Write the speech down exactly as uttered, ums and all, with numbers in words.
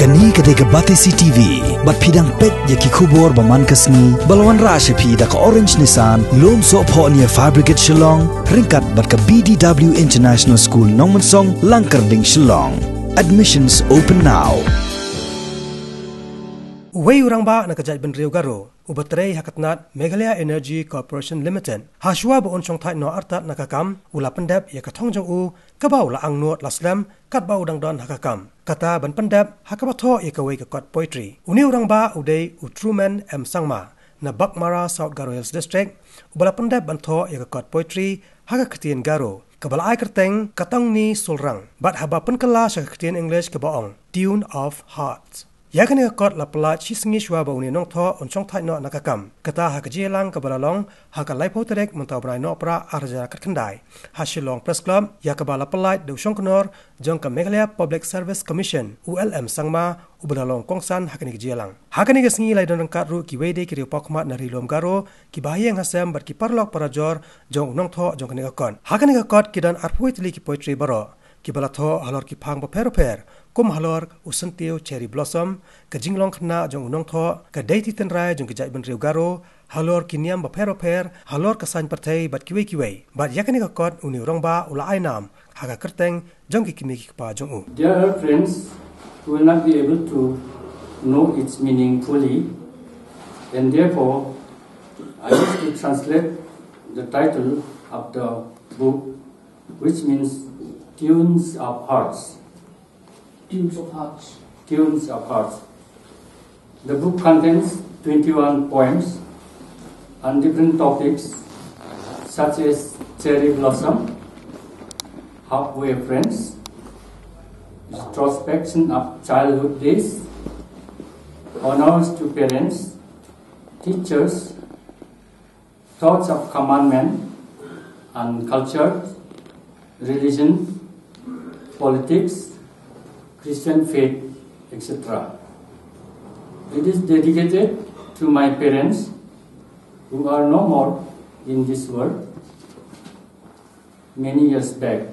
Kani ka dei ka Batesi T V, bad phi dang peit ïa ki khubor ba man ka sngi, ba la wanrah sha phi da ka Orange Nissan, Lumsohphoh near Fire Brigade Shillong, ryngkat bad ka B D W International School Nongmensong, Langkyrding Shillong. Admissions open now. Uwei u rangbah na ka jaitbynriew Garo, uba trei ha ka tnat Meghalaya Energy Corporation Limited, ha shuwa ba un shongthait noh artat na ka kam, u la pyndep ïa ka thong jong u, kaba u la angnud la slem, katba u dang don ha ka kam. Kata ban pyndep ha kaba thoh ïa kawei ka kot poetry. Une u rangbah u dei u Truman M Sangma, na Baghmara, South Garo Hills District, uba la pyndep ban thoh ïa ka kot poetry ha ka ktien Garo, kaba la ai kyrteng Katongni Sulrang, bad haba pynkylla sha ka ktien English kaba ong Tune of Hearts. Ïa kane ka kot la pyllait shi sngi shuwa ba une u nongthoh un shongthait noh na ka kam. Kata ha ka jingïalang kaba la long ha ka laiphew tarik mynta u bnai Nohprah ar hajar khatkhyndai, ha Shillong Press Club, ïa kaba la pyllait da u Shongknor jong ka Meghalaya Public Service Commission, u L M Sangma, uba la long kongsan ha kane ka jingïalang. Ha kane ka sngi la ïadon ryngkat ruh kiwei de ki riewpawkhmat na Ri Lum Garo, kiba ha ïing ha sem bad ki paralok parajor jong u nongthoh jong kane ka kot. Ha kane ka kot ki don arphew tylli ki poetry baroh, kiba la thoh halor ki phang bapher bapher, kum halor u syntiew Cherry Blossom, ka jinglong khynnah jong u nongthoh, ka deiti tynrai jong ki jaitbynriew Garo, halor ki niam bapher bapher, halor ka saiñ pyrthei bad kiwei kiwei. Bad ïa kane ka kot une u rangbah u la ai nam ha ka kyrteng jong ki kmie ki kpa jong u. Dear friends, who will not be able to know its meaning fully, and therefore I wish to translate the title of the book, which means Tunes of Hearts. Tunes of Hearts. Tunes of Hearts. The book contains twenty-one poems on different topics such as Cherry Blossom, Halfway Friends, Retrospection of Childhood Days, Honors to Parents, Teachers, Thoughts of Commandment and Culture, Religion, Politics, Christian Faith, et cetera. It is dedicated to my parents who are no more in this world many years back.